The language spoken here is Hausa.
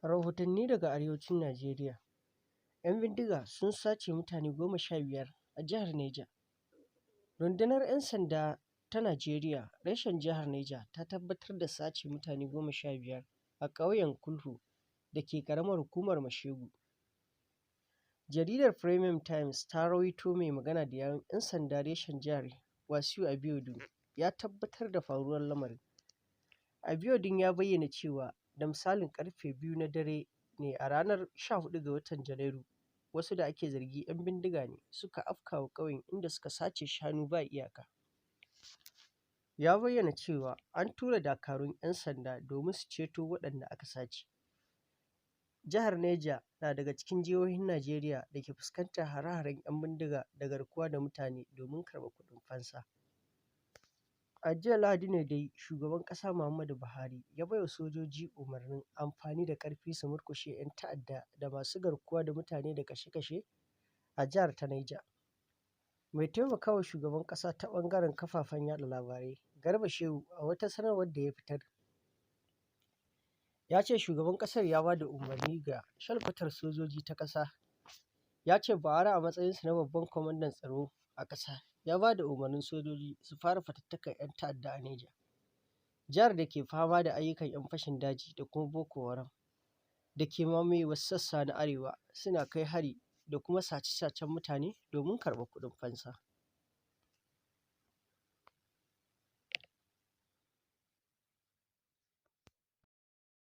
Rahotanni daga Arewacin Najeriya: 'Yan bindiga sun sace mutane 15 a Jihar Neja. Rundunar 'Yan Sanda ta Najeriya reshen Jihar Neja ta tabbatar da sace mutane 15 a ƙauyen Kulhu da ke ƙaramar hukumar Mashegu. Jaridar Premium Times ta rawaito mai magana da yawun 'yan sanda reshen jihar Wasiu Abiodun ya tabbatar da faruwar lamarin. Abiodun ya bayyana cewa da misalin ƙarfe 2 na dare ne a ranar 14 ga watan Janairu wasu da ake zargi 'yan bindiga ne suka afkawa ƙauyen inda suka sace shanu ba iyaka. Ya bayyana cewa an tura dakarun 'yan sanda domin su ceto waɗanda aka sace. Jihar Neja na daga cikin jihohin Najeriya da ke fuskantar hare-haren 'yan bindiga da garkuwa da mutane domin karɓar kuɗin fansa. A jiya Lahadi ne dai Shugaban ƙasa Muhammadu Buhari ya baiwa sojoji umarnin amfani da ƙarfi su murƙushe 'yan ta'adda da masu garkuwa da mutane da kashe-kashe a jihar ta Neja. Mai taimakawa shugaban ƙasa ta ɓangaren kafafen yaɗa labarai, Garba Shehu, a wata sanarwar da ya fitar, ya ce shugaban ƙasar ya ba da umarni ga shalkwatar sojoji ta ƙasa. Ya ce Buhari a matsayinsa na babban kwamandan tsaro a ƙasa ya ba da umarnin sojoji su fara fatattakar 'yan ta'adda a Neja, jihar da ke fama da ayyukan 'yan fashin daji da kuma Boko Haram da ke mamaye wasu sassa na Arewa suna kai hari da kuma sace-sacen mutane domin karɓar kuɗin fansa.